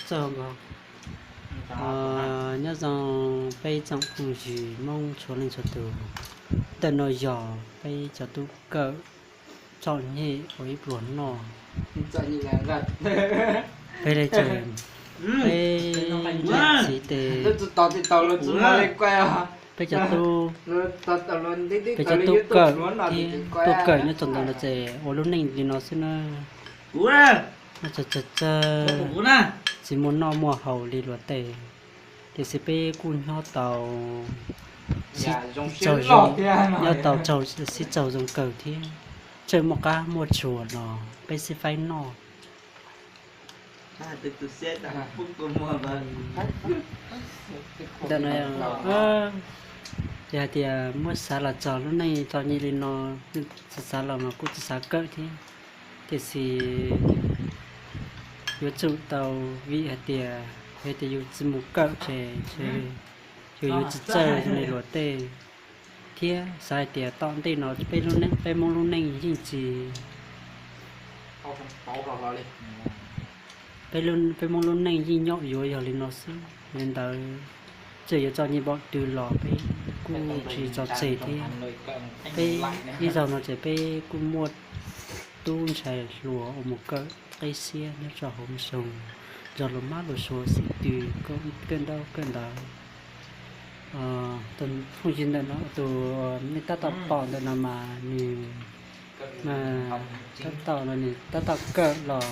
Txawj nkaus. Nyob zoo peb tsoom phooj ywg Hmoob txhua leej txhua tus. Ntawm no yog peb cov tub kawm txom nyem ua ib pluag noj. Peb le tsev, peb txiv tes, peb cov tub, peb cov tub kawm thiab tuaj kawm nyob txog ntawm no ces ua lub neej li no xwb na. Nyob txog tsawg tsawg, tsis muaj noj muaj haus li luag tej, tiam sis peb kuj nyob tau tsaug zoo, nyob tau tsaug, sib tsaug zoo kawg thiab. Txawm muaj qab muaj tshua los peb sib faib noj. Ntawm no yog hais tias muab xav los txog lub neej txom nyem li no, tsis xav los mas kuj tsis xav kawm thiab, tiam sis yuav tsum tau, vim hais tias, yog tias yus tsis mus kawm ces yus yuav tsis txawj zoo li luag tej, thiab xav hais tias tom ntej no peb lub neej, peb Hmoob lub neej yeej tsis, peb Hmoob lub neej yeej nyob yuav yog li no xwb. Li ntawd, txawm yuav txom nyem npaum twg los peb kuj tsis tso tseg thiab. Peb ib zaug no ces peb kuj muaj tub ntxhais hluas uas mus kawm qib xiab nyob rau hauv Moos Zoo, nrog luag mab luag suav xib tw kawm ntaub kawm ntawv. Tus phooj ywg ntawm no, tus nej tab tom pom ntawm no mas nws, tab tom no nws tab tom kawm los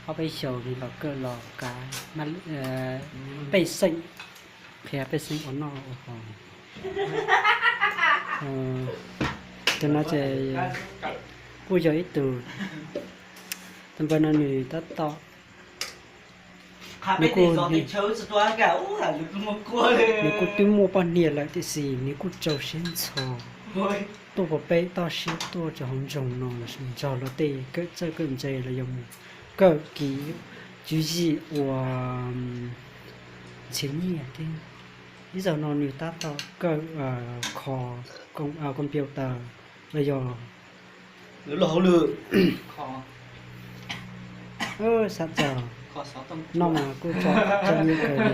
ob peb xyoos nws los kawm los kav pej xeem, qhia pej xeem ua noj ua haus. Tus no ces kuj yog ib tug, tus npawg no nws tab tom, nws kuj, nws kuj twb muaj poj niam lawm tiam sis nws kuj rau siab ntxhov tuaj puag peb toj siab tuaj rau hauv nroog no los sis nrog luag tej kawm txawj kawm ntse los yog mus kawm kiv tswv yim ua nrhiav nyiaj thiab. Ib zaug no nws tab tom kawm kho computer los yog xav txog noj mas kuj txom nyem kawg li.